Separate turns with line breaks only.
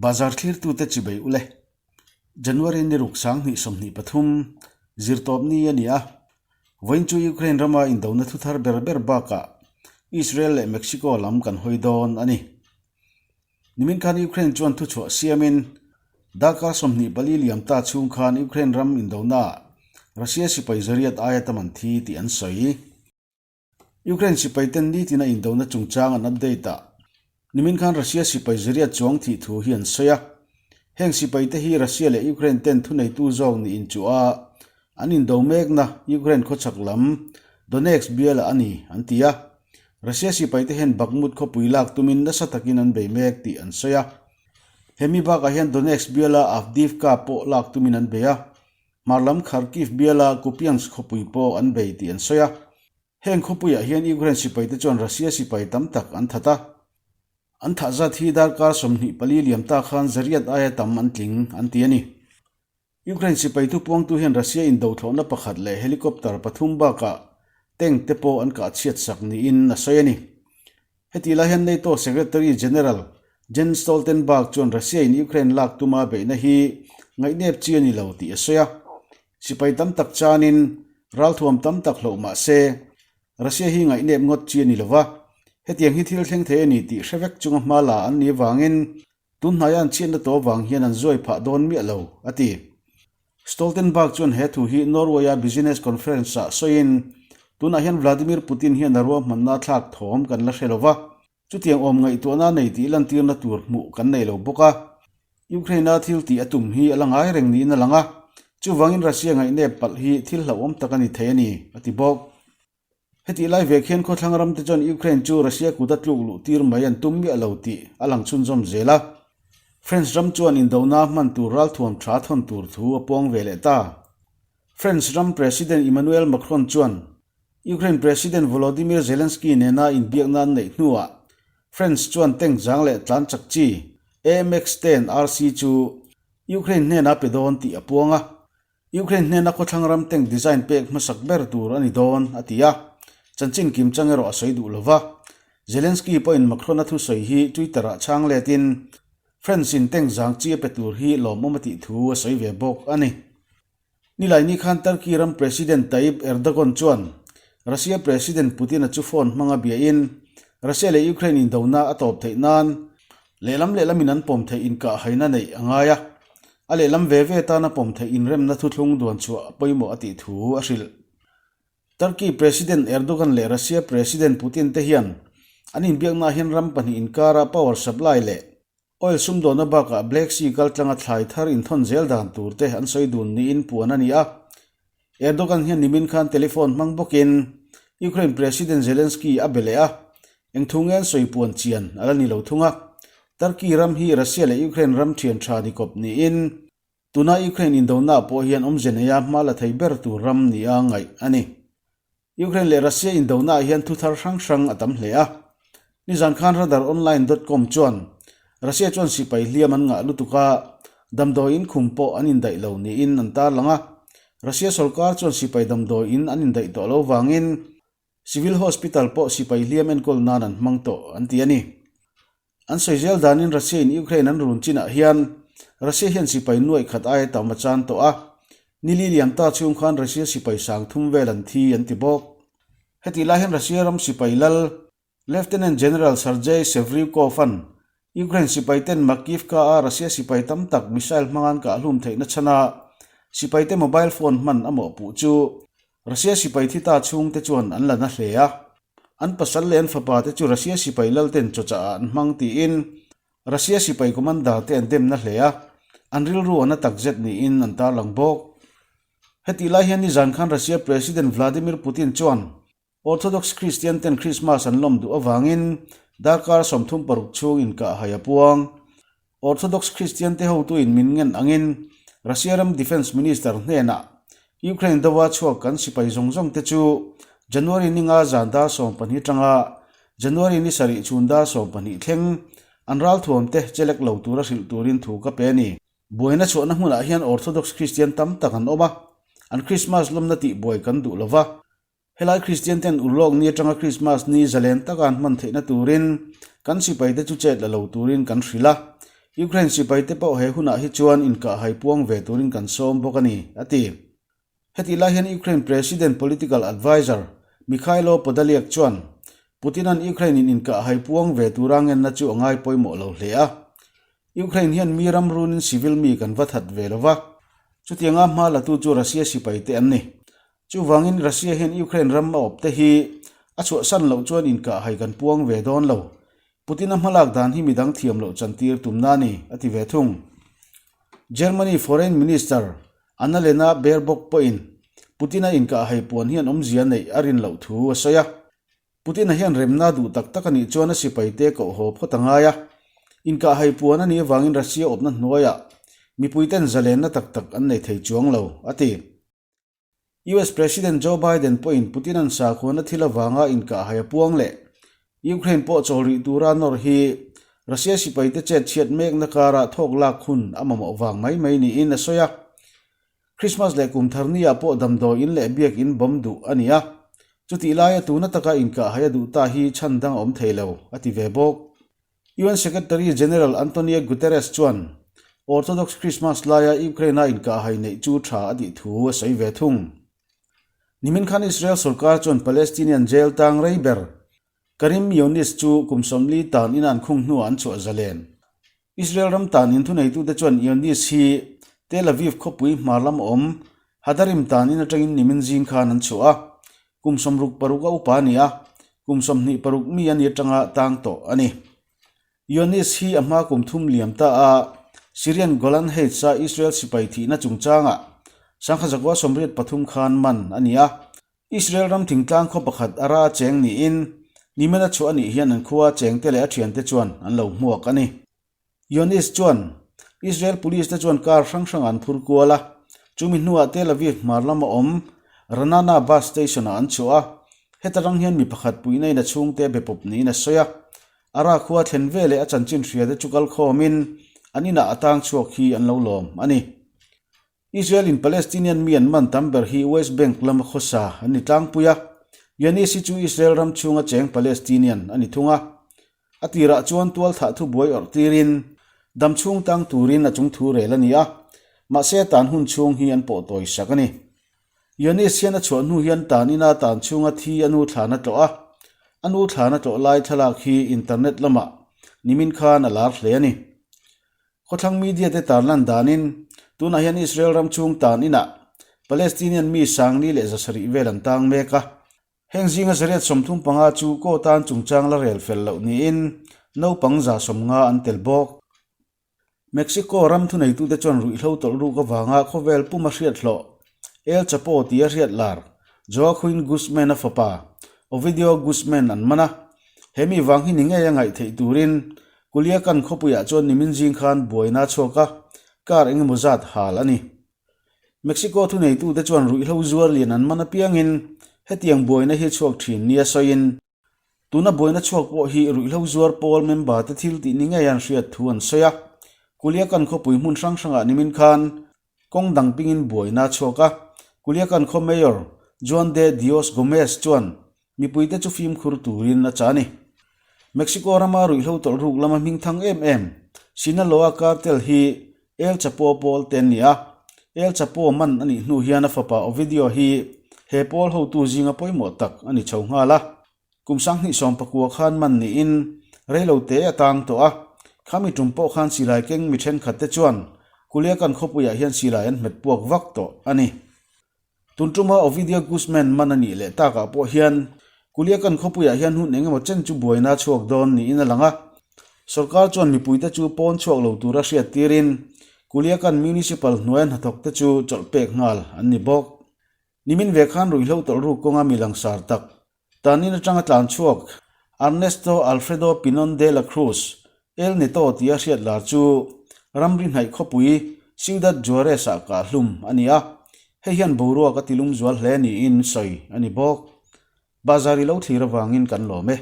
Bazar thlirtute chibei ule. January ni ruk 2023, zirtawp ni a ni a. Vawiin chu Ukraine rama indona thuthar ber ber bakah Israel leh Mexico lam kan hawi dawn a ni. Nimin khan Ukraine chuan thuchhuah siamin darkar 24 liam ta chhung khan Ukraine ram indonaah Russia sipai zariat aia tam an thi tih an sawi. Ukraine sipai ten nitina indona chungchang an update a, nimin khan Russia sipai zariat chuang thih thu hi an sawi a. Heng sipai te hi Russia leh Ukraine ten thuneitu zawk ni inchuh a, an indo mekna Ukraine khawchhak lam Donetsk bialah a ni an ti a. Russia sipaite hian Bakhmut khawpui lak tumin nasa takin an bei mek tih an sawi a. Hemi bakah hian Donetsk biala Avdiivka pawh lak tumin an bei a, hmar lam Kharkiv biala Kupiansk khawpui pawh an bei tih an sawi a. Heng khawpuiah hian Ukraine sipaite chuan Russia sipai tam tak an that a. An thah zat hi darkar 24 liam ta khan zariat aia tam an tling an ti a ni. Ukraine sipai thupuangtu hian Russia in dothlawhna pakhat leh helicopter pathum bakah tank te pawh an kah chhiat sak niin a sawi a ni. Hetih lai hian NATO Secretary General Jens Stoltenberg chuan Russia in Ukraine lak tuma beihna hi ngaihnep chi a ni lo tih a sawi a. Sipai tam tak chanin ralthuam tam tak hloh mah se Russia hi ngaihnep ngawt chi a ni lo va, hetiang hi thil thleng thei a ni tih hre vek chunga hma la an nih avangin Tun hnaia an chhiatna tawh avang hian an zuai phah dawn miah lo, a ti. Stoltenberg chuan he thu hi Norway-a business conference-ah sawiin, Tunah hian Vladimir Putin hian a ruahmanna a thlak thawm kan la hre lo va, chutiang awm ngaihtuahna nei tih lantirna tur hmuh kan nei lo bawk a. Ukraine-a thil tih a tum hi a la ngai reng niin a lang a, chuvangin Russia ngaihnep palh hi thil hlauhawm tak a ni thei a ni, a ti bawk. Hetih lai vek hian khawthlang ramte chuan Ukraine chu Russia kut a tluk luh tir mai an tum miah lo tih a lang chhunzawm zel a. France ram chuan indona hman tur ralthuam tha thawn tur thu a puang ve leh ta. France ram President Emmanuel Macron chuan Ukraine President Volodymyr Zelensky nena inbiakna an neih hnuah France chuan tank zang leh tlan chak chi AMX 10 RC chu Ukraine hnenah pe dawn tih a puang a. Ukraine hnena khawthlang ram tank design pek hmasak ber tur a ni dawn, a ti a. Chanchin kim chang erawh a sawi duh lo va. Zelensky pawhin Macron-a thusawi hi Twitter-ah chhang letin, France-in tank zang chi a pe tur hi lawmawm a tih thu a sawi ve bawk a ni. Nilaini khan Turkey ram President Tayyip Erdogan chuan Russia President Putin-a chu phone hmanga biain Russia leh Ukraine indona a tawp theih nan lehlam lehlamin an pawm theih inkahhaina neih a ngai a. A lehlam ve ve tana pawm theih inremna thuthlung duan chhuah a pawimawh a tih thu a hrilh. Turkey President Erdogan leh Russia President Putin te hian an inbiaknaah hian ram pahnih inkara power supply leh oil sumdawnna bakah Black Sea kaltlanga thlai thar inthawn zel dan tur te an sawi dun niin puan a ni a. Erdogan hian nimin khan telephone hmang bawkin Ukraine President Zelensky a be leh a, eng thu nge an sawi puan chian a la ni lo thung a. Turkey ram hi Russia leh Ukraine ram thian tha ni kawp niin tuna Ukraine indona pawh hian awmze neia hma la thei ber tur ram nia ngaih a ni. Ukraine leh Russia indonaah hian thu thar hrang hrang a tam hle a. Nizan khan Radaronline dot com chuan Russia chuan sipai hliam an ngah lutuk a, damdawi in khum pawh an indaih lo niin an tarlang a. Russia sorkar chuan sipai damdawi in an indaih tawh lo vangin Civil Hospital pawh sipai hliam enkawl nan an hmang tawh an ti a ni. An sawi zel danin Russia in Ukraine an run chinah hian Russia hian sipai nuaih khat aia tam a chan tawh a, nili liam ta chhung khan Russia sipai sang thum vel an thi an ti bawk. Hetih lai hian Russia ram sipai lal Lieutenant General Sergei Sevryukov-a'n Ukraine sipai ten Makivka-a Russia sipai tam tak missile hmanga'n kahhlum theihna chhana sipaite mobile phone hman a mawhpuh chu Russia sipai thi ta chhungte chuan an la na hle a. An pasal leh an fapa te chu Russia sipai lalten chawchah ah an hmang tiin Russia sipai commander te an demna hle a, an rilru a na takzet niin an tarlang bawk. Hetih lai hian nizan khan Russia President Vladimir Putin chuan Orthodox Christian ten Christmas an lawm duh avangin darkar 36 chhung inkahhai a puang. Orthodox Christian te hotuin min ngen angin Russia ram Defence Minister hnenah Ukraine dova chhuak kan sipai zawng zawng te chu January ni nga zan dar 12 tanga January ni sarih chhun dar 12 thleng an ralthuam te chelek lo tura hrilh turin thu ka pe a ni. Buaina chhuahna hmunah hian Orthodox Christian tam tak an awm a, an Christmas lawmna tihbuai kan duh lova. Helai Kristian ten ulawk ni atanga Krismas ni zalen taka an hman theihna turin kan sipaite chu chet la lo turin kan hrilh a. Ukraine sipaite pawh he hunah hi chuan inkahhai puang ve turin kan sawm bawk a ni, a ti. Hetih lai hian Ukraine President Political Adviser Mykhailo Podolyak chuan Putin-a'n Ukraine-in inkahhai puang ve tura ngenna chu a ngai pawimawh lo hle a. Ukraine hian mi ram runin civil mi kan va that ve lo va, chutianga hma latu chu Russia sipaite an ni. Chuvangin Russia hian Ukraine ram a awpte hi a chhuahsan loh chuan inkahhai kan puang ve dawn lo. Putin-a hmalak dan hi midang thiam loh chantir tumna a ni, a ti ve thung. Germany Foreign Minister Annalena Baerbock pawhin Putin-a inkahhai puan hian awmzia neih a rin loh thu a sawi a. Putin-a hian remna duh tak tak a nih chuan a sipaite koh haw phawt a ngai a. Inkahhai puan a nih avangin Russia awpna hnuaiah mipuiten zalenna tak tak an nei thei chuang lo, a ti. US President Joe Biden pawhin Putin-a'n sakhuana thil avanga inkahhai a puang leh Ukraine pawh chawl rih tura nawr hi Russia sipaite chet chhiat mekna karah thawk lak hun a mamawh vang mai mai niin a sawi a. Christmas leh kum thar niah pawh damdawi in leh biak in bawm duh a ni a, chutih laia tuna taka inkahhai a duh ta hi chhan dang a awm thei lo, a ti ve bawk. UN Secretary General Antonio Guterres chuan Orthodox Christmas laia Ukraine-a inkahhai neih chu tha a tih thu a sawi ve thung. Nimin khan Israel sorkar chuan Palestinian jail tang rei ber Karim Younis chu kum 40 tan ina an khung hnuah an chhuah zalen. Israel ram tan in thuneitute chuan Younis hi Tel Aviv khawpui hmar lam awm Hadarim tan in atangin nimin zing khan an chhuah a. Kum 66 a upa a ni a, kum 26 mi a ni atanga tang tawh a ni. Younis hi a hma kum thum liam ta a, Syrian Golan Heights-a Israel sipai thihna chungchangah 1983 khan man a ni a. Israel ram thingtlang khaw pakhat a ra cheng niin Nimena chhuah a nih hian an khua chengte leh a thiante chuan an lo hmuak a ni. Younis chuan Israel Police te chuan car hrang hrangah an phur kual a, chumi hnuah Tel Aviv hmar lama awm Ra'anana bus station ah an chhuah a, heta rang hian mi pakhat puihna in a chhungte be pawp niin a sawi a. A ra khua thlen ve leh a chanchin hria te chu kal khawmin an inah a tang chhuak hi an lo lawm a ni. Israel in Palestinian mi an man tam ber hi West Bank lama khawsa an ni tlangpui a, Younis hi chu Israel ram chhunga cheng Palestinian a ni thung a. A tirah chuan tual thah thu buai awrh tirin dam chhung tang turin a chung thu rel a ni a, mahse a tan hun chhung hi an pawh tawi sak a ni. Younis hian a chhuah hnu hian tan ina tan chhunga thi a nu thlan a tlawh a, a nu thlan a tlawh lai thlalak hi internet lamah nimin khan a lar hle a ni. Khawthlang media te tarlan danin tunah hian Israel ram chhung tan inah Palestinian mi 1700 vel an tang mek a. Heng zinga 135 chu kaw tan chungchang la rel fel loh niin naupang 150 an tel bawk. Mexico ram thuneitute chuan ruihhlo tawlh ruk avanga khawvel puma hriat hlawh El Chapo tia hriat lar Joaquin Guzman-a fapa Ovidio Guzman an man a. He mi vang hi ni ngei a ngaih theih turin Culiacan khawpuiah chuan nimin zing khan buaina a chhuak a, car eng emaw zat hal a ni. Mexico thuneitute chuan ruihhlo zuar lian an man apiangin hetiang buaina hi a chhuak thin nia sawiin, tuna buaina chhuak pawh hi ruihhlo zuar pawl member te thil tih ni ngei an hriat thu an sawi a. Culiacan khawpui hmun hrang hrangah nimin khan kawng dang pingin buaina a chhuak a, Culiacan khaw Mayor Juan de Dios Gomez chuan Mipuite chu fimkhur turin a chah a ni. Mexico rama ruihhlo tawlh ruk lama hming thang em em Sinaloa cartel hi El Chapo pawl te an ni a. El Chapo man a nih hnu hian a fapa Ovidio hi he pawl hotu zinga pawimawh tak a ni chho nghal a. Kum 2019 khan man niin reilo te a tang tawh a. Khami tum pawh khan silai keng mi thenkhat te chuan Culiacan khawpuiah hian silai an hmet puak vak tawh a ni. Tun tuma Ovidio Guzman man a nih leh takah pawh hian Culiacan khawpuiah hian hun eng emaw chen chu buaina a chhuak dawn niin a lang a. Sorkar chuan mipuite chu pawn chhuak lo tura hriat tirin Culiacan Municipal hnuaia hnathawkte chu chawlh pek nghal an ni bawk. Nimin ve khan ruihhlo tawlh ruk kawnga mi langsar tak Tanin atanga tlan chhuak Ernesto Alfredo Pinon de la Cruz, El Neto tia hriat lar chu ramri hnaih khawpui Ciudad Juarez-ah kah hlum a ni a, hei hian boruak a tilum zual hle niin sawi a ni bawk. Bazar i lo thlir avangin kan lawm e.